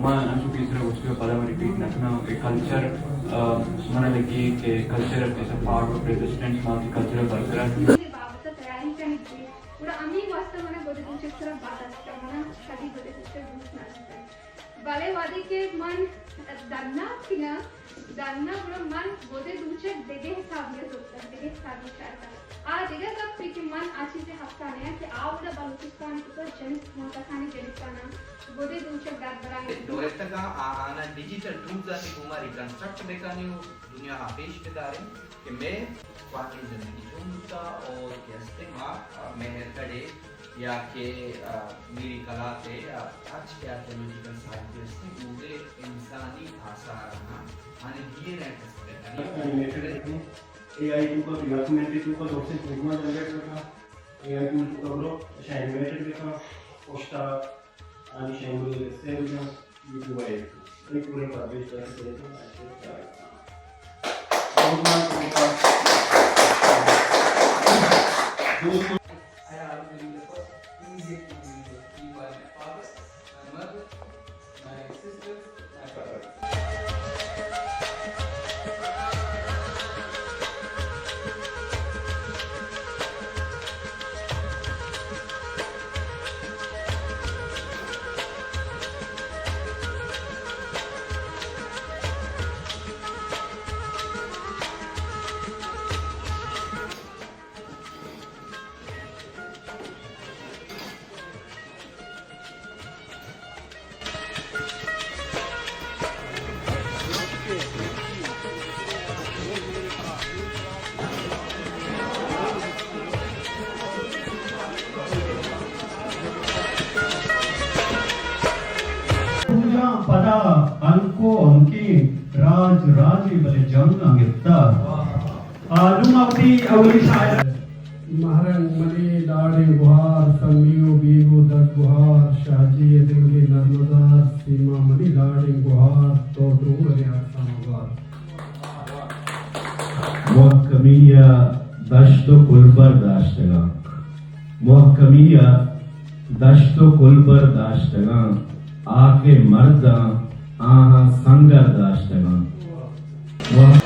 من انچو پیسرا گوشتگ، پدا من ریپیٹ نہ کناں کہ کلچر، آ، منا لگی کہ culture as a part of resistance, ما وتی کلچر ءَ برقرار کنیں۔ بابت ءَ تیاری کنگ بیت۔ گڑا ہمے واسطہ منا گد ءِ دوچگ سرا بد است، منا کدی گد ءِ دوچگ دوست نہ بوتگ۔ بلے وہدے کہ من دنیا اتکگاں، دنیا گڑا من گد ءِ دوچگ دگہ حسابے ءَ زرتگ، دگہ حسابے ءَ چارتگ۔ آ دگہ گپے کہ من آ چیز ءِ حقا نیاں کہ آ وڑا بلوچستان ءِ توکا جنک، ماں کسانیں جنکاناں گد ءِ دوچگ در برائیں۔ دورتگاں آ، آناں ڈیجیٹل ٹولز آتے گوما ریکنسٹرکٹ بکنیں و دنیا ءَ پیش بداریں کہ مئے واقعی زندگی چون بوتا اور کہ ہستیں ما، آ، مئے ہیریٹیج ءِ یا کہ، آ، میری کلات ءِ یا ہرچ کہ آرکیالوجیکل سائٹ ءِ ہستیں، اودے انسانی آثار آناں، آنی ڈی این اے ٹیسٹ بکنیں۔ اینیمیٹڈ بکنیں۔ اے آئی ٹول ءِ توکا، ڈاکومنٹ ءِ توکا، لوگ سے فلم جنریٹ بکن۔ اے آئی ٹول ءِ توکا برو، اشاں اینیمیٹڈ بکن۔ پشتا آنی شنگ ءِ قصہ بجن، یوٹیوب ءَ ایڈ کن۔ اے پورے پبلش کر کے دیکھو، بہت مزہ آتا۔ دوستو، I have been the first easy to be the people my father, my mother, my sisters, my brothers. پدا ہنکو ہنکیں راج راجے بلے جنگاں گپتار۔ آ، نوں ما وتی اولی شاعر۔ مہرنگ منی لاڈیں گہار، سمی و بیگ و دگ گہار، شاہ جی ءِ دنگے نرمدار، سیما منی لاڈیں گہار، تو دور ءِ ارساں مبار۔ مہکمی ءَ دشت و کلبر داشتگاں، مہکمی ءَ دشت و کلبر داشتگاں، آ کہ مرداں آہاں سنگر داشتگاں۔ واہ۔